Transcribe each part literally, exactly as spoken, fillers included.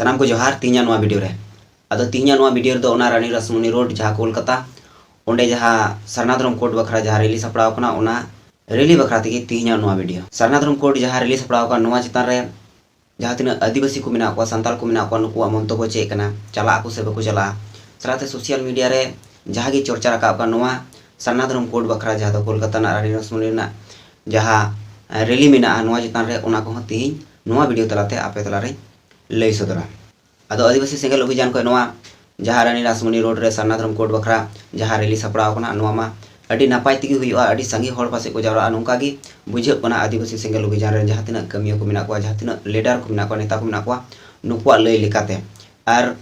ᱥᱟᱱᱟᱢ ᱠᱚ ᱡᱚᱦᱟᱨ᱾ ᱛᱮᱦᱮᱧᱟᱜ ᱱᱚᱣᱟ ᱵᱷᱤᱰᱤᱭᱳ ᱨᱮ, ᱟᱫᱚ ᱛᱮᱦᱮᱧᱟᱜ ᱱᱚᱣᱟ ᱵᱷᱤᱰᱤᱭᱳ ᱨᱮᱫᱚ ᱚᱱᱟ ᱨᱟᱱᱤ ᱨᱟᱥᱢᱚᱱᱤ ᱨᱳᱰ, ᱡᱟᱦᱟᱸ ᱠᱳᱞᱠᱟᱛᱟ, ᱚᱸᱰᱮ ᱡᱟᱦᱟᱸ ᱥᱟᱨᱱᱟ ᱫᱷᱚᱨᱚᱢ ᱠᱳᱰ ᱵᱟᱠᱷᱨᱟ ᱡᱟᱦᱟᱸ ᱨᱮᱞᱤ ᱥᱟᱯᱲᱟᱣ ᱠᱟᱱᱟ, ᱚᱱᱟ ᱨᱮᱞᱤ ᱵᱟᱠᱷᱨᱟ ᱛᱮᱜᱮ ᱛᱮᱦᱮᱧᱟᱜ ᱱᱚᱣᱟ ᱵᱷᱤᱰᱤᱭᱳ᱾ ᱥᱟᱨᱱᱟ ᱫᱷᱚᱨᱚᱢ ᱠᱳᱰ ᱡᱟᱦᱟᱸ ᱨᱮᱞᱤ ᱥᱟᱯᱲᱟᱣ ᱠᱟᱱ, ᱱᱚᱣᱟ ᱪᱮᱛᱟᱱ ᱨᱮ ᱡᱟᱦᱟᱸ ᱛᱤᱱᱟᱹᱜ ᱟᱹᱫᱤᱵᱟᱹᱥᱤ ᱠᱚ ᱢᱮᱱᱟᱜ ᱠᱚᱣᱟ, ᱥᱟᱱᱛᱟᱲ ᱠᱚ ᱢᱮᱱᱟᱜ ᱠᱚᱣᱟ, ᱱᱩᱠᱩᱣᱟᱜ ᱢᱚᱱᱛᱚᱵᱵᱚ ᱪᱮᱫ ᱠᱟᱱᱟ, ᱪᱟᱞᱟᱜ ᱟᱠᱚ ᱥᱮ ᱵᱟᱠᱚ ᱪᱟᱞᱟᱜᱼᱟ, ᱥᱟᱶᱛᱮ ᱥᱳᱥᱟᱞ ᱢᱤᱰᱤᱭᱟ ᱨᱮ ᱡᱟᱦᱟᱸ ᱜᱮ ᱪᱚᱨᱪᱟ ᱨᱟᱠᱟᱵ ᱠᱟᱱ, ᱱᱚᱣᱟ ᱥᱟᱨᱱᱟ ᱫᱷᱚᱨᱚᱢ ᱠᱳᱰ ᱵᱟᱠᱷᱨᱟ, ᱡᱟᱦᱟᱸ ᱫᱚ ᱠᱳᱞᱠᱟᱛᱟ ᱨᱮᱱᱟᱜ ᱨᱟᱱᱤ ᱨᱟᱥᱢᱚᱱᱤ ᱨᱮᱱᱟᱜ ᱡᱟᱦᱟᱸ ᱨᱮᱞᱤ ᱢᱮᱱᱟᱜᱼᱟ, ᱱᱚᱣᱟ ᱪᱮᱛᱟᱱ ᱨᱮ, ᱚᱱᱟ ᱠᱚᱦᱚᱸ ᱛᱮᱦᱮᱧ ᱱᱚᱣᱟ ᱵᱷᱤᱰᱤᱭᱳ ᱛᱟᱞᱟᱛᱮ ᱟᱯᱮ ᱛᱟᱞᱟᱨᱮᱧ ᱞᱟᱹᱭ ᱥᱚᱫᱚᱨᱟ᱾ ᱟᱫᱚ ᱟᱹᱫᱤᱵᱟᱹᱥᱤ ᱥᱮᱸᱜᱮᱞ ᱚᱵᱷᱤᱡᱟᱱ ᱠᱷᱚᱱ ᱱᱚᱣᱟ ᱡᱟᱦᱟᱸ ᱨᱟᱱᱤ ᱨᱟᱥᱢᱚᱱᱤ ᱨᱳᱰ ᱨᱮ ᱥᱟᱨᱱᱟ ᱫᱷᱚᱨᱚᱢ ᱠᱳᱰ ᱵᱟᱠᱷᱨᱟ ᱡᱟᱦᱟᱸ ᱨᱮᱞᱤ ᱥᱟᱯᱲᱟᱣ ᱠᱟᱱᱟ, ᱱᱚᱣᱟ ᱢᱟ ᱟᱹᱰᱤ ᱱᱟᱯᱟᱭ ᱛᱮᱜᱮ ᱦᱩᱭᱩᱜᱼᱟ, ᱟᱹᱰᱤ ᱥᱟᱸᱜᱮ ᱦᱚᱲ ᱯᱟᱥᱮᱡ ᱠᱚ ᱡᱟᱣᱨᱟᱜᱼᱟ, ᱱᱚᱝᱠᱟ ᱜᱮ ᱵᱩᱡᱷᱟᱹᱜ ᱠᱟᱱᱟ᱾ ᱟᱹᱫᱤᱵᱟᱹᱥᱤ ᱥᱮᱸᱜᱮᱞ ᱚᱵᱷᱤᱡᱟᱱ ᱨᱮᱱ ᱡᱟᱦᱟᱸ ᱛᱤᱱᱟᱹᱜ ᱠᱟᱹᱢᱤᱭᱟᱹ ᱠᱚ ᱢᱮᱱᱟᱜ ᱠᱚᱣᱟ, ᱡᱟᱦᱟᱸ ᱛᱤᱱᱟᱹᱜ ᱞᱤᱰᱟᱨ ᱠᱚ ᱢᱮᱱᱟᱜ ᱠᱚᱣᱟ, ᱱᱮᱛᱟ ᱠᱚ ᱢᱮᱱᱟᱜ ᱠᱚᱣᱟ, ᱱᱩᱠᱩᱣᱟᱜ ᱞᱟᱹᱭ ᱞᱮᱠᱟᱛᱮ ᱟᱨ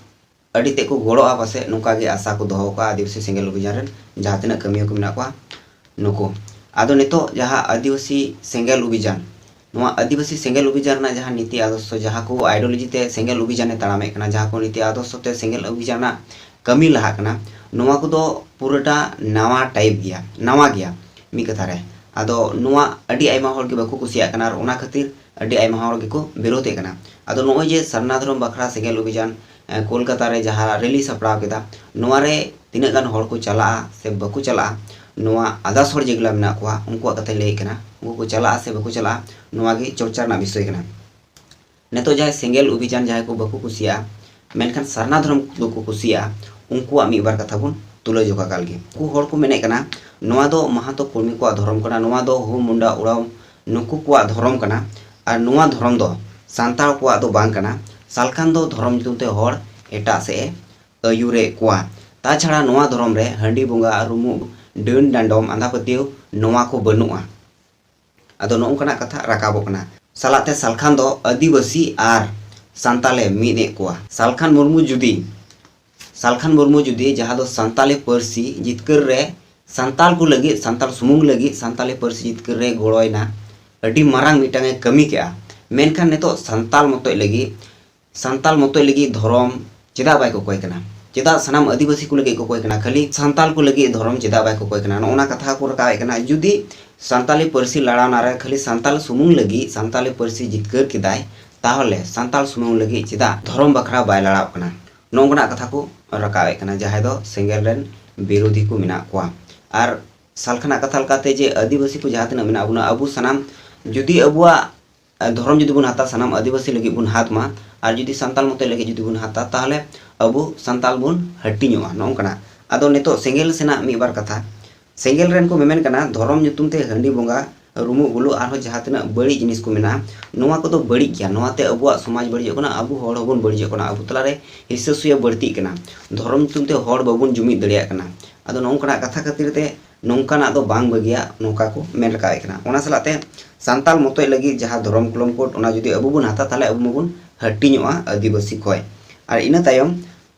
ᱟᱹᱰᱤ ᱛᱮᱫ ᱠᱚ ᱜᱚᱲᱚᱜᱼᱟ ᱯᱟᱥᱮᱡ, ᱱᱚᱝᱠᱟ ᱜᱮ ᱟᱥᱟ ᱠᱚ ᱫᱚᱦᱚ ᱠᱟᱜᱼᱟ ᱟᱹᱫᱤᱵᱟᱹᱥᱤ ᱥᱮᱸᱜᱮᱞ ᱚᱵᱷᱤᱡᱟᱱ ᱨᱮᱱ ᱡᱟᱦᱟᱸ ᱛᱤᱱᱟᱹᱜ ᱠᱟᱹᱢᱤᱭᱟᱹ ᱠᱚ ᱢᱮᱱᱟᱜ ᱠᱚᱣᱟ, ᱱᱩᱠᱩ᱾ ᱟᱫᱚ ᱱᱤᱛᱚᱜ ᱡᱟᱦᱟᱸ ᱟᱹᱫᱤᱵᱟᱹᱥᱤ ᱥᱮᱸᱜᱮᱞ ᱚᱵᱷᱤᱡᱟᱱ, ᱱᱚᱣᱟ ᱟᱹᱫᱤᱵᱟᱹᱥᱤ ᱥᱮᱸᱜᱮᱞ ᱚᱵᱷᱤᱡᱟᱱ ᱨᱮᱱᱟᱜ ᱡᱟᱦᱟᱸ ᱱᱤᱛᱤ ᱟᱫᱚᱨᱥᱚ, ᱡᱟᱦᱟᱸ ᱠᱚ ᱟᱭᱰᱤᱭᱳᱞᱚᱡᱤ ᱛᱮ ᱥᱮᱸᱜᱮᱞ ᱚᱵᱷᱤᱡᱟᱱᱮ ᱛᱟᱲᱟᱢᱮᱫ ᱠᱟᱱᱟ, ᱡᱟᱦᱟᱸ ᱠᱚ ᱱᱤᱛᱤ ᱟᱫᱚᱨᱥᱚ ᱛᱮ ᱥᱮᱸᱜᱮᱞ ᱚᱵᱷᱤᱡᱟᱱ ᱨᱮᱱᱟᱜ ᱠᱟᱹᱢᱤ ᱞᱟᱦᱟᱜ ᱠᱟᱱᱟ, ᱱᱚᱣᱟ ᱠᱚᱫᱚ ᱯᱩᱨᱟᱹᱴᱟ ᱱᱟᱣᱟ ᱴᱟᱭᱤᱯ ᱜᱮᱭᱟ, ᱱᱟᱣᱟ ᱜᱮᱭᱟ ᱢᱤᱫ ᱠᱟᱛᱷᱟ ᱨᱮ᱾ ᱟᱫᱚ ᱱᱚᱣᱟ ᱟᱹᱰᱤ ᱟᱭᱢᱟ ᱦᱚᱲ ᱜᱮ ᱵᱟᱠᱚ ᱠᱩᱥᱤᱭᱟᱜ ᱠᱟᱱᱟ ᱟᱨ ᱚᱱᱟ ᱠᱷᱟᱹᱛᱤᱨ ᱟᱹᱰᱤ ᱟᱭᱢᱟ ᱦᱚᱲ ᱜᱮᱠᱚ ᱵᱤᱨᱳᱫᱷᱮᱫ ᱠᱟᱱᱟ᱾ ᱟᱫᱚ ᱱᱚᱜᱼᱚᱭ ᱡᱮ ᱥᱟᱨᱱᱟ ᱫᱷᱚᱨᱚᱢ ᱵᱟᱠᱷᱨᱟ ᱥᱮᱸᱜᱮᱞ ᱚᱵᱷᱤᱡᱟᱱ, ᱮ, ᱠᱳᱞᱠᱟᱛᱟ ᱨᱮ ᱡᱟᱦᱟᱸ ᱨᱮᱞᱤ ᱥᱟᱯᱲᱟᱣ ᱠᱮᱫᱟ, ᱱᱚᱣᱟ ᱨᱮ ᱛᱤᱱᱟᱹᱜ ᱜᱟᱱ ᱦᱚᱲ ᱠᱚ ᱪᱟᱞᱟᱜᱼᱟ ᱥᱮ ᱵᱟᱠᱚ ᱪᱟᱞᱟᱜᱼᱟ, ᱱᱚᱣᱟ ᱟᱫᱟᱥ ᱦᱚᱲ ᱡᱮᱜᱩᱞᱟ ᱢᱮᱱᱟᱜ ᱠᱚᱣᱟ, ᱩᱱᱠᱩᱣᱟᱜ ᱠᱟᱛᱷᱟᱧ ᱞᱟᱹᱭᱮᱫ ᱠᱟᱱᱟ, ᱩᱱᱠᱩ ᱠᱚ ᱪᱟᱞᱟᱜᱼᱟ ᱥᱮ ᱵᱟᱠᱚ ᱪᱟᱞᱟᱜᱼᱟ, ᱱᱚᱣᱟ ᱜᱮ ᱪᱚᱨᱪᱟ ᱨᱮᱱᱟᱜ ᱵᱤᱥᱚᱭ ᱠᱟᱱᱟ᱾ ᱱᱤᱛᱚᱜ ᱡᱟᱦᱟᱸᱭ ᱥᱮᱸᱜᱮᱞ ᱚᱵᱷᱤᱡᱟᱱ ᱡᱟᱦᱟᱸᱭ ᱠᱚ ᱵᱟᱠᱚ ᱠᱩᱥᱤᱭᱟᱜᱼᱟ, ᱢᱮᱱᱠᱷᱟᱱ ᱥᱟᱨᱱᱟ ᱫᱷᱚᱨᱚᱢ ᱫᱚᱠᱚ ᱠᱩᱥᱤᱭᱟᱜᱼᱟ, ᱩᱱᱠᱩᱣᱟᱜ ᱢᱤᱫ ᱵᱟᱨ ᱠᱟᱛᱷᱟ ᱵᱚᱱ ᱛᱩᱞᱟᱹ ᱡᱚᱠᱷᱟ ᱠᱟᱜ ᱞᱮᱜᱮ᱾ ᱩᱱᱠᱩ ᱦᱚᱲ ᱠᱚ ᱢᱮᱱᱮᱫ ᱠᱟᱱᱟ, ᱱᱚᱣᱟ ᱫᱚ ᱢᱟᱦᱟᱛᱚ ᱠᱩᱲᱢᱤ ᱠᱚᱣᱟᱜ ᱫᱷᱚᱨᱚᱢ ᱠᱟᱱᱟ, ᱱᱚᱣᱟ ᱫᱚ ᱦᱩ ᱢᱩᱱᱰᱟ ᱩᱨᱟᱣ ᱱᱩᱠᱩ ᱠᱚᱣᱟᱜ ᱫᱷᱚᱨᱚᱢ ᱠᱟᱱᱟ, ᱟᱨ ᱱᱚᱣᱟ ᱫᱷᱚᱨᱚᱢ ᱫᱚ ᱥᱟᱱᱛᱟᱲ ᱠᱚᱣᱟᱜ ᱫᱚ ᱵᱟᱝ ᱠᱟᱱᱟ᱾ ᱥᱟᱞᱠᱷᱟᱱ ᱫᱚ ᱫᱷᱚᱨᱚᱢ ᱧᱩᱛᱩᱢ ᱛᱮ ᱦᱚᱲ ᱮᱴᱟᱜ ᱥᱮᱫ ᱮ ᱟᱹᱭᱩᱨᱮᱫ ᱠᱚᱣᱟ᱾ ᱛᱟᱪᱷᱟᱲᱟ ᱱᱚᱣᱟ ᱫᱷᱚᱨᱚᱢ ᱨᱮ ᱦᱟᱺᱰᱤ ᱵᱚᱸᱜᱟ, ᱨᱩᱢᱩᱜ, ᱰᱟᱹᱱ ᱰᱟᱸᱰᱚᱢ, ᱟᱸᱫᱷᱟ ᱯᱟᱹᱛᱭᱟᱹᱣ, ᱱᱚᱣᱟ ᱠᱚ ᱵᱟᱹᱱᱩᱜᱼᱟ᱾ ᱟᱫᱚ ᱱᱚᱜᱼᱚ ᱱᱚᱝᱠᱟᱱᱟᱜ ᱠᱟᱛᱷᱟ ᱨᱟᱠᱟᱵᱚᱜ ᱠᱟᱱᱟ᱾ ᱥᱟᱞᱟᱜ ᱛᱮ ᱥᱟᱞᱠᱷᱟᱱ ᱫᱚ ᱟᱹᱫᱤᱵᱟᱹᱥᱤ ᱟᱨ ᱥᱟᱱᱛᱟᱞᱮ ᱢᱤᱫ ᱮᱫ ᱠᱚᱣᱟ᱾ ᱥᱟᱞᱠᱷᱟᱱ ᱢᱩᱨᱢᱩ ᱡᱩᱫᱤ, ᱥᱟᱞᱠᱷᱟᱱ ᱢᱩᱨᱢᱩ ᱡᱩᱫᱤ ᱡᱟᱦᱟᱸ ᱫᱚ ᱥᱟᱱᱛᱟᱞᱤ ᱯᱟᱹᱨᱥᱤ ᱡᱤᱛᱠᱟᱹᱨ ᱨᱮ, ᱥᱟᱱᱛᱟᱞ ᱠᱚ ᱞᱟᱹᱜᱤᱫ, ᱥᱟᱱᱛᱟᱞ ᱥᱩᱢᱩᱝ ᱞᱟᱹᱜᱤᱫ ᱥᱟᱱᱛᱟᱞᱤ ᱯᱟᱹᱨᱥᱤ ᱡᱤᱛᱠᱟᱹᱨ ᱨᱮ ᱜᱚᱲᱚᱭᱮᱱᱟ, ᱟᱹᱰᱤ ᱢᱟᱨᱟᱝ ᱢᱤᱫᱴᱟᱝ ᱮ ᱠᱟᱹᱢᱤ ᱠᱮᱜᱼᱟ᱾ ᱢᱮᱱᱠᱷᱟᱱ ᱱᱤᱛᱚᱜ ᱥᱟᱱᱛᱟᱞ ᱢᱚᱛᱚᱡ ᱞᱟᱹᱜᱤᱫ, ᱥᱟᱱᱛᱟᱞ ᱢᱚᱛᱚᱡ ᱞᱟᱹᱜᱤᱫ ᱫᱷᱚᱨᱚᱢ ᱪᱮᱫᱟᱜ ᱵᱟᱭ ᱠᱚᱠᱚᱭ ᱠᱟᱱᱟ? ᱪᱮᱫᱟᱜ ᱥᱟᱱᱟᱢ ᱟᱹᱫᱤᱵᱟᱹᱥᱤ ᱠᱚ ᱞᱟᱹᱜᱤᱫ ᱠᱚᱠᱚᱭ ᱠᱟᱱᱟ, ᱠᱷᱟᱹᱞᱤ ᱥᱟᱱᱛᱟᱞ ᱠᱚ ᱞᱟᱹᱜᱤᱫ ᱫᱷᱚᱨᱚᱢ ᱪᱮᱫᱟᱜ ᱵᱟᱭ ᱠᱚᱠᱚᱭ ᱠᱟᱱᱟ? ᱱᱚᱜᱼᱚ ᱱᱟ ᱠᱟᱛᱷᱟ ᱠᱚ ᱨᱟᱠᱟᱵᱮᱫ ᱠᱟᱱᱟ᱾ ᱡᱩᱫᱤ ᱥᱟᱱᱛᱟᱞᱤ ᱯᱟᱹᱨᱥᱤ ᱞᱟᱲᱟᱣᱱᱟ ᱨᱮ ᱠᱷᱟᱹᱞᱤ ᱥᱟᱱᱛᱟᱞ ᱥᱩᱢᱩᱝ ᱞᱟᱹᱜᱤᱫ ᱥᱟᱱᱛᱟᱞᱤ ᱯᱟᱹᱨᱥᱤ ᱡᱤᱛᱠᱟᱹᱨ ᱠᱮᱫᱟᱭ, ᱛᱟᱦᱚᱞᱮ ᱥᱟᱱᱛᱟᱲ ᱥᱩᱢᱩᱝ ᱞᱟᱹᱜᱤᱫ ᱪᱮᱫᱟᱜ ᱫᱷᱚᱨᱚᱢ ᱵᱟᱠᱷᱨᱟ ᱵᱟᱭ ᱞᱟᱲᱟᱣ ᱠᱟᱱᱟ? ᱱᱚᱝᱠᱟᱱᱟᱜ ᱠᱟᱛᱷᱟ ᱠᱚ ᱨᱟᱠᱟᱵᱮᱫ ᱠᱟᱱᱟ, ᱡᱟᱦᱟᱸᱭ ᱫᱚ ᱥᱮᱸᱜᱮᱞ ᱨᱮᱱ ᱵᱤᱨᱳᱫᱷᱤ ᱠᱚ ᱢᱮᱱᱟᱜ ᱠᱚᱣᱟ᱾ ᱟᱨ ᱥᱟᱞᱠᱷᱟᱱᱟᱜ ᱠᱟᱛᱷᱟ ᱞᱮᱠᱟᱛᱮ ᱡᱮ ᱟᱹᱫᱤᱵᱟᱹᱥᱤ ᱠᱚ ᱡᱟᱦᱟᱸ ᱛᱤᱱᱟᱹᱜ ᱢᱮᱱᱟᱜ ᱵᱚᱱᱟ, ᱟᱵᱚ ᱥᱟᱱᱟᱢ ᱡᱩᱫᱤ ᱟᱵᱚᱣᱟᱜ ᱫᱷᱚᱨᱚᱢ ᱡᱩᱫᱤ ᱵᱚᱱ ᱦᱟᱛᱟ, ᱥᱟᱱᱟᱢ ᱟᱹᱫᱤᱵᱟᱹᱥᱤ ᱞᱟᱹᱜᱤᱫ ᱵᱚᱱ ᱦᱟᱛ ᱢᱟ, ᱟᱨ ᱡᱩᱫᱤ ᱥᱟᱱᱛᱟᱲ ᱢᱚᱛᱚᱡ ᱞᱟᱹᱜᱤᱫ ᱡᱩᱫᱤ ᱵᱚᱱ ᱦᱟᱛᱟ, ᱛᱟᱦᱚᱞᱮ ᱟᱵᱚ ᱥᱟᱱᱛᱟᱲ ᱵᱚᱱ ᱦᱟᱹᱴᱤᱧᱚᱜᱼᱟ, ᱱᱚᱜᱼᱚ ᱱᱚᱝᱠᱟᱱᱟᱜ᱾ ᱟᱫᱚ ᱱᱤᱛᱚᱜ ᱥᱮᱸᱜᱮᱞ ᱥᱮᱱᱟᱜ ᱢᱤᱫ ᱵᱟᱨ ᱠᱟᱛᱷᱟ᱾ ᱥᱮᱸᱜᱮᱞ ᱨᱮᱱ ᱠᱚ ᱢᱮᱢᱮᱱ ᱠᱟᱱᱟ, ᱫᱷᱚᱨᱚᱢ ᱧᱩᱛᱩᱢ ᱛᱮ ᱦᱟᱺᱰᱤ ᱵᱚᱸᱜᱟ, ᱨᱩᱢᱩᱜ ᱵᱩᱞᱩᱜ, ᱟᱨᱦᱚᱸ ᱡᱟᱦᱟᱸ ᱛᱤᱱᱟᱹᱜ ᱵᱟᱹᱲᱤᱡ ᱡᱤᱱᱤᱥ ᱠᱚ ᱢᱮᱱᱟᱜᱼᱟ, ᱱᱚᱣᱟ ᱠᱚᱫᱚ ᱵᱟᱹᱲᱤᱡ ᱜᱮᱭᱟ᱾ ᱱᱚᱣᱟᱛᱮ ᱟᱵᱚᱣᱟᱜ ᱥᱚᱢᱟᱡᱽ ᱵᱟᱹᱲᱤᱡᱚᱜ ᱠᱟᱱᱟ, ᱟᱵᱚ ᱦᱚᱲ ᱦᱚᱸᱵᱚᱱ ᱵᱟᱹᱲᱤᱡᱚᱜ ᱠᱟᱱᱟ, ᱟᱵᱚ ᱛᱟᱞᱟᱨᱮ ᱦᱤᱥᱟᱹ ᱥᱩᱭᱟᱹ ᱵᱟᱹᱲᱛᱤᱜ ᱠᱟᱱᱟ, ᱫᱷᱚᱨᱚᱢ ᱧᱩᱛᱩᱢ ᱛᱮ ᱦᱚᱲ ᱵᱟᱵᱚᱱ ᱡᱩᱢᱤᱫ ᱫᱟᱲᱮᱭᱟᱜ ᱠᱟᱱᱟ᱾ ᱟᱫᱚ ᱱᱚᱜᱼᱚ ᱱᱚᱝᱠᱟᱱᱟᱜ ᱠᱟᱛᱷᱟ ᱠᱷᱟᱹᱛᱤᱨ ᱛᱮ ᱱᱚᱝᱠᱟᱱᱟᱜ ᱫᱚ ᱵᱟᱝ ᱵᱷᱟᱹᱜᱤᱭᱟ, ᱱᱚᱝᱠᱟ ᱠᱚ ᱢᱮᱱ ᱨᱟᱠᱟᱵᱮᱫ ᱠᱟᱱᱟ᱾ ᱚᱱᱟ ᱥᱟᱞᱟᱜ ᱛᱮ ᱥᱟᱱᱛᱟᱲ ᱢᱚᱛᱚᱡ ᱞᱟᱹᱜᱤᱫ ᱡᱟᱦᱟᱸ ᱫᱷᱚᱨᱚᱢ ᱠᱚᱞᱚᱢ ᱠᱳᱰ, ᱚᱱᱟ ᱡᱩᱫᱤ ᱟᱵᱚ ᱵᱚᱱ ᱦᱟᱛᱟ, ᱛᱟᱦᱚᱞᱮ ᱟᱵᱚ ᱢᱟᱵᱚᱱ ᱦᱟᱹᱴᱤᱧᱚᱜᱼᱟ ᱟᱹᱫᱤᱵᱟᱹᱥᱤ ᱠᱷᱚᱡ᱾ ᱟᱨ ᱤᱱᱟᱹ ᱛᱟᱭᱚᱢ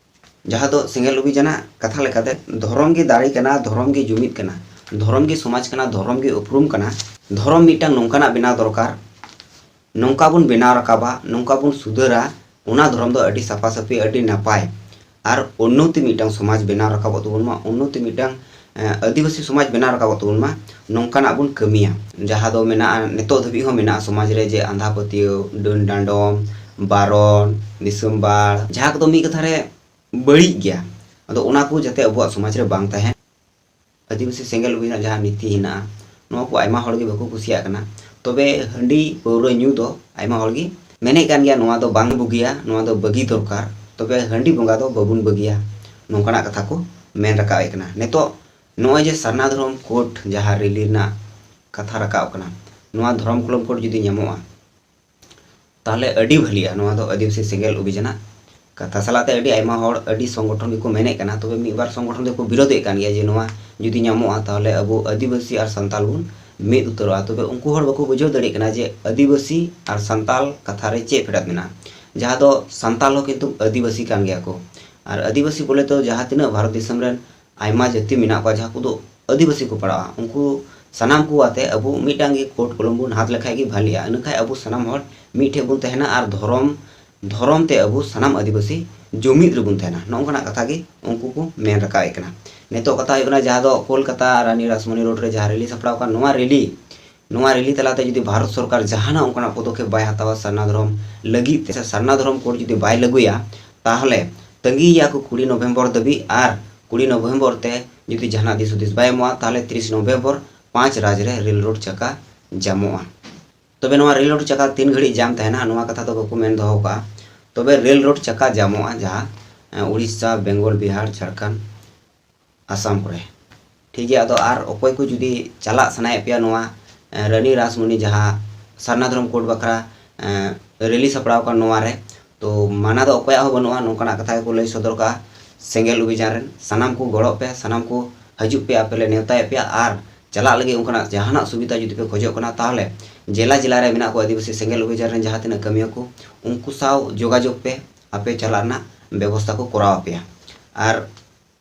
ᱡᱟᱦᱟᱸ ᱫᱚ ᱥᱮᱸᱜᱮᱞ ᱚᱵᱷᱤᱡᱟᱱᱟᱜ ᱠᱟᱛᱷᱟ ᱞᱮᱠᱟᱛᱮ, ᱫᱷᱚᱨᱚᱢ ᱜᱮ ᱫᱟᱲᱮ ᱠᱟᱱᱟ, ᱫᱷᱚᱨᱚᱢ ᱜᱮ ᱡᱩᱢᱤᱫ ᱠᱟᱱᱟ, ᱫᱷᱚᱨᱚᱢ ᱜᱮ ᱥᱚᱢᱟᱡᱽ ᱠᱟᱱᱟ, ᱫᱷᱚᱨᱚᱢ ᱜᱮ ᱩᱯᱨᱩᱢ ᱠᱟᱱᱟ᱾ ᱫᱷᱚᱨᱚᱢ ᱢᱤᱫᱴᱟᱝ ᱱᱚᱝᱠᱟᱱᱟᱜ ᱵᱮᱱᱟᱣ ᱫᱚᱨᱠᱟᱨ, ᱱᱚᱝᱠᱟ ᱵᱚᱱ ᱵᱮᱱᱟᱣ ᱨᱟᱠᱟᱵᱟ, ᱱᱚᱝᱠᱟ ᱵᱚᱱ ᱥᱩᱫᱷᱟᱹᱨᱟ, ᱚᱱᱟ ᱫᱷᱚᱨᱚᱢ ᱫᱚ ᱟᱹᱰᱤ ᱥᱟᱯᱷᱟ ᱥᱟᱹᱯᱷᱤ, ᱟᱹᱰᱤ ᱱᱟᱯᱟᱭ᱾ ᱟᱨ ᱩᱱᱱᱚᱛᱤ ᱢᱤᱫᱴᱟᱝ ᱥᱚᱢᱟᱡᱽ ᱵᱮᱱᱟᱣ ᱨᱟᱠᱟᱵᱚᱜ ᱛᱟᱵᱚᱱ ᱢᱟ, ᱩᱱᱱᱚᱛᱤ ᱢᱤᱫᱴᱟᱝ, ᱮ, ᱟᱹᱫᱤᱵᱟᱹᱥᱤ ᱥᱚᱢᱟᱡᱽ ᱵᱮᱱᱟᱣ ᱨᱟᱠᱟᱵᱚᱜ ᱛᱟᱵᱚᱱ ᱢᱟ, ᱱᱚᱝᱠᱟᱱᱟᱜ ᱵᱚᱱ ᱠᱟᱹᱢᱤᱭᱟ᱾ ᱡᱟᱦᱟᱸ ᱫᱚ ᱢᱮᱱᱟᱜᱼᱟ, ᱱᱤᱛᱚᱜ ᱫᱷᱟᱹᱵᱤᱡ ᱦᱚᱸ ᱢᱮᱱᱟᱜᱼᱟ ᱥᱚᱢᱟᱡᱽ ᱨᱮ, ᱡᱮ ᱟᱸᱫᱷᱟ ᱯᱟᱹᱛᱭᱟᱹᱣ, ᱰᱟᱹᱱ ᱰᱟᱸᱰᱚᱢ, ᱵᱟᱨᱚᱱ, ᱫᱤᱥᱚᱢ ᱵᱟᱲ, ᱡᱟᱦᱟᱸ ᱠᱚᱫᱚ ᱢᱤᱫ ᱠᱟᱛᱷᱟ ᱨᱮ ᱵᱟᱹᱲᱤᱡ ᱜᱮᱭᱟ᱾ ᱟᱫᱚ ᱚᱱᱟ ᱠᱚ ᱡᱟᱛᱮ ᱟᱵᱚᱣᱟᱜ ᱥᱚᱢᱟᱡᱽ ᱨᱮ ᱵᱟᱝ ᱛᱟᱦᱮᱸ᱾ ᱟᱹᱫᱤᱵᱟᱹᱥᱤ ᱥᱮᱸᱜᱮᱞ ᱚᱵᱷᱤᱡᱟᱱ ᱡᱟᱦᱟᱸ ᱱᱤᱛᱤ ᱦᱮᱱᱟᱜᱼᱟ, ᱱᱚᱣᱟ ᱠᱚ ᱟᱭᱢᱟ ᱦᱚᱲ ᱜᱮ ᱵᱟᱠᱚ ᱠᱩᱥᱤᱭᱟᱜ ᱠᱟᱱᱟ᱾ ᱛᱚᱵᱮ ᱦᱟᱺᱰᱤ ᱯᱟᱹᱣᱨᱟᱹ ᱧᱩ ᱫᱚ ᱟᱭᱢᱟ ᱦᱚᱲ ᱜᱮ ᱢᱮᱱᱮᱫ ᱠᱟᱱ ᱜᱮᱭᱟ, ᱱᱚᱣᱟ ᱫᱚ ᱵᱟᱝ ᱵᱩᱜᱤᱭᱟ, ᱱᱚᱣᱟ ᱫᱚ ᱵᱟᱹᱜᱤ ᱫᱚᱨᱠᱟᱨ, ᱛᱚᱵᱮ ᱦᱟᱺᱰᱤ ᱵᱚᱸᱜᱟ ᱫᱚ ᱵᱟᱵᱚᱱ ᱵᱟᱹᱜᱤᱭᱟ, ᱱᱚᱝᱠᱟᱱᱟᱜ ᱠᱟᱛᱷᱟ ᱠᱚ ᱢᱮᱱ ᱨᱟᱠᱟᱵ ᱮᱫ ᱠᱟᱱᱟ᱾ ᱱᱤᱛᱚᱜ ᱱᱚᱜᱼᱚᱭ ᱡᱮ ᱥᱟᱨᱱᱟ ᱫᱷᱚᱨᱚᱢ ᱠᱳᱰ ᱡᱟᱦᱟᱸ ᱨᱮᱞᱤ ᱨᱮᱱᱟᱜ ᱠᱟᱛᱷᱟ ᱨᱟᱠᱟᱵ ᱠᱟᱱᱟ, ᱱᱚᱣᱟ ᱫᱷᱚᱨᱚᱢ ᱠᱚᱞᱚᱢ ᱠᱳᱰ ᱡᱩᱫᱤ ᱧᱟᱢᱚᱜᱼᱟ, ᱛᱟᱦᱚᱞᱮ ᱟᱹᱰᱤ ᱵᱷᱟᱹᱞᱤᱜᱼᱟ᱾ ᱱᱚᱣᱟ ᱫᱚ ᱟᱹᱫᱤᱵᱟᱹᱥᱤ ᱥᱮᱸᱜᱮᱞ ᱚᱵᱷᱤᱡᱟᱱᱟᱜ ᱠᱟᱛᱷᱟ ᱥᱟᱞᱟᱜ ᱛᱮ ᱟᱹᱰᱤ ᱟᱭᱢᱟ ᱦᱚᱲ, ᱟᱹᱰᱤ ᱥᱚᱝᱜᱚᱴᱷᱚᱱ ᱜᱮᱠᱚ ᱢᱮᱱᱮᱫ ᱠᱟᱱᱟ, ᱛᱚᱵᱮ ᱢᱤᱫ ᱵᱟᱨ ᱥᱚᱝᱜᱚᱴᱷᱚᱱ ᱫᱚᱠᱚ ᱵᱤᱨᱳᱫᱮᱫ ᱠᱟᱱ ᱜᱮᱭᱟ ᱡᱮ ᱱᱚᱣᱟ ᱡᱩᱫᱤ ᱧᱟᱢᱚᱜᱼᱟ, ᱛᱟᱦᱚᱞᱮ ᱟᱵᱚ ᱟᱹᱫᱤᱵᱟᱹᱥᱤ ᱟᱨ ᱥᱟᱱᱛᱟᱞ ᱵᱚᱱ ᱢᱤᱫ ᱩᱛᱟᱹᱨᱚᱜᱼᱟ᱾ ᱛᱚᱵᱮ ᱩᱱᱠᱩ ᱦᱚᱲ ᱵᱟᱠᱚ ᱵᱩᱡᱷᱟᱹᱣ ᱫᱟᱲᱮᱭᱟᱜ ᱠᱟᱱᱟ ᱡᱮ ᱟᱹᱫᱤᱵᱟᱹᱥᱤ ᱟᱨ ᱥᱟᱱᱛᱟᱞ ᱠᱟᱛᱷᱟ ᱨᱮ ᱪᱮᱫ ᱯᱷᱮᱰᱟᱛ ᱢᱮᱱᱟᱜᱼᱟ, ᱡᱟᱦᱟᱸ ᱫᱚ ᱥᱟᱱᱛᱟᱞ ᱦᱚᱸ ᱠᱤᱱᱛᱩ ᱟᱹᱫᱤᱵᱟᱹᱥᱤ ᱠᱟᱱ ᱜᱮᱭᱟ ᱠᱚ᱾ ᱟᱨ ᱟᱹᱫᱤᱵᱟᱹᱥᱤ ᱵᱚᱞᱮ ᱫᱚ ᱡᱟᱦᱟᱸ ᱛᱤᱱᱟᱹᱜ ᱵᱷᱟᱨᱚᱛ ᱫᱤᱥᱚᱢ ᱨᱮᱱ ᱟᱭᱢᱟ ᱡᱟᱹᱛᱤ ᱢᱮᱱᱟᱜ ᱠᱚᱣᱟ, ᱡᱟᱦᱟᱸ ᱠᱚᱫᱚ ᱟᱹᱫᱤᱵᱟᱹᱥᱤ ᱠᱚ ᱯᱟᱲᱟᱜᱼᱟ, ᱩᱱᱠᱩ ᱥᱟᱱᱟᱢ ᱠᱚ ᱟᱛᱮ ᱟᱵᱚ ᱢᱤᱫᱴᱟᱝ ᱜᱮ ᱠᱳᱰ ᱠᱚᱞᱚᱢ ᱵᱚᱱ ᱦᱟᱛ ᱞᱮᱠᱷᱟᱡ ᱜᱮ ᱵᱷᱟᱹᱞᱤᱜᱼᱟ᱾ ᱤᱱᱟᱹᱠᱷᱟᱡ ᱟᱵᱚ ᱥᱟᱱᱟᱢ ᱦᱚᱲ ᱢᱤᱫ ᱴᱷᱮᱡ ᱵᱚᱱ ᱛᱟᱦᱮᱱᱟ ᱟᱨ ᱫᱷᱚᱨᱚᱢ, ᱫᱷᱚᱨᱚᱢ ᱛᱮ ᱟᱵᱚ ᱥᱟᱱᱟᱢ ᱟᱹᱫᱤᱵᱟᱹᱥᱤ ᱡᱩᱢᱤᱫ ᱨᱮᱵᱚᱱ ᱛᱟᱦᱮᱱᱟ᱾ ᱱᱚᱜᱼᱚ ᱱᱚᱝᱠᱟᱱᱟᱜ ᱠᱟᱛᱷᱟ ᱜᱮ ᱩᱱᱠᱩ ᱠᱚ ᱢᱮᱱ ᱨᱟᱠᱟᱵᱮᱫ ᱠᱟᱱᱟ᱾ ᱱᱤᱛᱚᱜ ᱠᱟᱛᱷᱟ ᱦᱩᱭᱩᱜ ᱠᱟᱱᱟ, ᱡᱟᱦᱟᱸ ᱫᱚ ᱠᱳᱞᱠᱟᱛᱟ ᱨᱟᱱᱤ ᱨᱟᱥᱢᱚᱱᱤ ᱨᱳᱰ ᱨᱮ ᱡᱟᱦᱟᱸ ᱨᱮᱞᱤ ᱥᱟᱯᱲᱟᱣ ᱟᱠᱟᱱ, ᱱᱚᱣᱟ ᱨᱮᱞᱤ ᱱᱚᱣᱟ ᱨᱮᱞᱤ ᱛᱟᱞᱟᱛᱮ ᱡᱩᱫᱤ ᱵᱷᱟᱨᱚᱛ ᱥᱚᱨᱠᱟᱨ ᱡᱟᱦᱟᱱᱟᱜ ᱚᱱᱠᱟᱱᱟᱜ ᱯᱚᱫᱚᱠᱷᱮᱯ ᱵᱟᱭ ᱦᱟᱛᱟᱣᱟ ᱥᱟᱨᱱᱟ ᱫᱷᱚᱨᱚᱢ ᱞᱟᱹᱜᱤᱫ ᱛᱮ, ᱥᱮ ᱥᱟᱨᱱᱟ ᱫᱷᱚᱨᱚᱢ ᱠᱳᱰ ᱡᱩᱫᱤ ᱵᱟᱭ ᱞᱟᱹᱜᱩᱭᱟ, ᱛᱟᱦᱚᱞᱮ ᱛᱟᱺᱜᱤᱭᱮᱭᱟ ᱠᱚ ᱠᱩᱲᱤ ᱱᱚᱵᱷᱮᱢᱵᱚᱨ ᱫᱷᱟᱹᱵᱤᱡ᱾ ᱟᱨ ᱠᱩᱲᱤ ᱱᱚᱵᱷᱮᱢᱵᱚᱨ ᱛᱮ ᱡᱩᱫᱤ ᱡᱟᱦᱟᱱᱟᱜ ᱫᱤᱥ ᱦᱩᱫᱤᱥ ᱵᱟᱭ ᱮᱢᱚᱜᱼᱟ, ᱛᱟᱦᱚᱞᱮ ᱛᱤᱨᱤᱥ ᱱᱚᱵᱷᱮᱢᱵᱚᱨ ᱯᱟᱸᱪ ᱨᱟᱡᱽ ᱨᱮ ᱨᱮᱞ ᱨᱳᱰ ᱪᱟᱠᱟ ᱡᱟᱢᱚᱜᱼᱟ᱾ ᱛᱚᱵᱮ ᱱᱚᱣᱟ ᱨᱮᱞ ᱨᱳᱰ ᱪᱟᱠᱟ ᱛᱤᱱ ᱜᱷᱟᱹᱲᱤᱡ ᱡᱟᱢ ᱛᱟᱦᱮᱱᱟ, ᱱᱚᱣᱟ ᱠᱟᱛᱷᱟ ᱫᱚ ᱵᱟᱠᱚ ᱢᱮᱱ ᱫᱚᱦᱚ ᱠᱟᱜᱼᱟ᱾ ᱛᱚᱵᱮ ᱨᱮᱞ ᱨᱳᱰ ᱪᱟᱠᱟ ᱡᱟᱢᱚᱜᱼᱟ ᱡᱟᱦᱟᱸ, ᱮ, ᱩᱲᱤᱥᱥᱟ, ᱵᱮᱝᱜᱚᱞ, ᱵᱤᱦᱟᱨ, ᱡᱷᱟᱲᱠᱷᱚᱸᱰ, ᱟᱥᱟᱢ ᱠᱚᱨᱮ᱾ ᱴᱷᱤᱠ ᱜᱮᱭᱟ, ᱟᱫᱚ ᱟᱨ ᱚᱠᱚᱭ ᱠᱚ ᱡᱩᱫᱤ ᱪᱟᱞᱟᱜ ᱥᱟᱱᱟᱭᱮᱫ ᱯᱮᱭᱟ ᱱᱚᱣᱟ, ᱮ, ᱨᱟᱱᱤ ᱨᱟᱥᱢᱚᱱᱤ ᱡᱟᱦᱟᱸ ᱥᱟᱨᱱᱟ ᱫᱷᱚᱨᱚᱢ ᱠᱳᱰ ᱵᱟᱠᱷᱨᱟ, ᱮ, ᱨᱮᱞᱤ ᱥᱟᱯᱲᱟᱣ ᱟᱠᱟᱱ ᱱᱚᱣᱟ ᱨᱮ, ᱛᱚ ᱢᱟᱱᱟ ᱫᱚ ᱚᱠᱚᱭᱟᱜ ᱦᱚᱸ ᱵᱟᱹᱱᱩᱜᱼᱟ, ᱱᱚᱝᱠᱟᱱᱟᱜ ᱠᱟᱛᱷᱟ ᱜᱮᱠᱚ ᱞᱟᱹᱭ ᱥᱚᱫᱚᱨ ᱠᱟᱜᱼᱟ ᱥᱮᱸᱜᱮᱞ ᱚᱵᱷᱤᱡᱟᱱ ᱨᱮᱱ ᱥᱟᱱᱟᱢ ᱠᱚ ᱜᱚᱲᱚᱜ ᱯᱮ, ᱥᱟᱱᱟᱢ ᱠᱚ ᱦᱤᱡᱩᱜ ᱯᱮ, ᱟᱯᱮ ᱞᱮ ᱱᱮᱣᱛᱟᱭᱮᱫ ᱯᱮᱭᱟ᱾ ᱟᱨ ᱪᱟᱞᱟᱜ ᱞᱟᱹᱜᱤᱫ ᱚᱱᱠᱟᱱᱟᱜ ᱡᱟᱦᱟᱱᱟᱜ ᱥᱩᱵᱤᱫᱷᱟ ᱡᱩᱫᱤ ᱯᱮ ᱠᱷᱚᱡᱚᱜ ᱠᱟᱱᱟ, ᱛᱟᱦᱚᱞᱮ ᱡᱮᱞᱟ ᱡᱮᱞᱟ ᱨᱮ ᱢᱮᱱᱟᱜ ᱠᱚ ᱟᱹᱫᱤᱵᱟᱹᱥᱤ ᱥᱮᱸᱜᱮᱞ ᱚᱵᱷᱤᱡᱟᱱ ᱨᱮᱱ ᱡᱟᱦᱟᱸ ᱛᱤᱱᱟᱹᱜ ᱠᱟᱹᱢᱤᱭᱟᱹ ᱠᱚ, ᱩᱱᱠᱩ ᱥᱟᱶ ᱡᱳᱜᱟᱡᱳᱜᱽ ᱯᱮ, ᱟᱯᱮ ᱪᱟᱞᱟᱜ ᱨᱮᱱᱟᱜ ᱵᱮᱵᱚᱥᱛᱷᱟ ᱠᱚ ᱠᱚᱨᱟᱣ ᱟᱯᱮᱭᱟ᱾ ᱟᱨ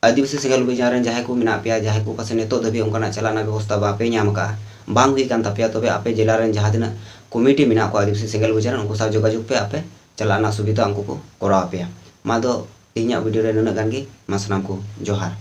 ᱟᱹᱫᱤᱵᱟᱹᱥᱤ ᱥᱮᱸᱜᱮᱞ ᱚᱵᱷᱤᱡᱟᱱ ᱨᱮᱱ ᱡᱟᱦᱟᱸᱭ ᱠᱚ ᱢᱮᱱᱟᱜ ᱯᱮᱭᱟ, ᱡᱟᱦᱟᱸᱭ ᱠᱚ ᱯᱟᱥᱮ ᱱᱤᱛᱚᱜ ᱫᱷᱟᱹᱵᱤᱡ ᱚᱱᱠᱟᱱᱟᱜ ᱪᱟᱞᱟᱜ ᱨᱮᱱᱟᱜ ᱵᱮᱵᱚᱥᱛᱷᱟ ᱵᱟᱯᱮ ᱧᱟᱢ ᱟᱠᱟᱫᱼᱟ, ᱵᱟᱝ ᱦᱩᱭ ᱟᱠᱟᱱ ᱛᱟᱯᱮᱭᱟ, ᱛᱚᱵᱮ ᱟᱯᱮ ᱡᱮᱞᱟ ᱨᱮᱱ ᱡᱟᱦᱟᱸ ᱛᱤᱱᱟᱹᱜ ᱠᱚᱢᱤᱴᱤ ᱢᱮᱱᱟᱜ ᱠᱚᱣᱟ ᱟᱹᱫᱤᱵᱟᱹᱥᱤ ᱥᱮᱸᱜᱮᱞ ᱚᱵᱷᱤᱡᱟᱱ ᱨᱮᱱ, ᱩᱱᱠᱩ ᱥᱟᱶ ᱡᱳᱜᱟᱡᱳᱜᱽ ᱯᱮ, ᱟᱯᱮ ᱪᱟᱞᱟᱜ ᱨᱮᱱᱟᱜ ᱥᱩᱵᱤᱫᱷᱟ ᱩᱱᱠᱩ ᱠᱚ ᱠᱚᱨᱟᱣ ᱟᱯᱮᱭᱟ᱾ ᱢᱟ ᱫᱚ ᱛᱮᱦᱮᱧᱟᱜ ᱵᱷᱤᱰᱤᱭᱳ ᱨᱮ ᱱᱩᱱᱟᱹᱜ ᱜᱟᱱ ᱜᱮ᱾ ᱢᱟ ᱥᱟᱱᱟᱢ ᱠᱚ ᱡᱚᱦᱟᱨ᱾